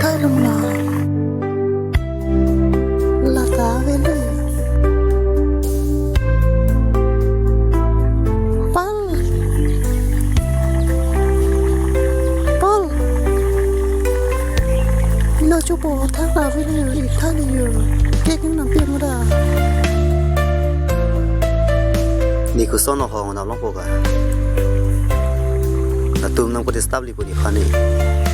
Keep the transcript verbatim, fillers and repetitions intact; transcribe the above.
Thalong la. Lata avelo. Pal. Pal. Ino chopo thak avelo, ithani yo. Kek nang pia muda. Ne koson ahong nang longpo ka. Latum nangpadisturb-li pu ne aphan ne.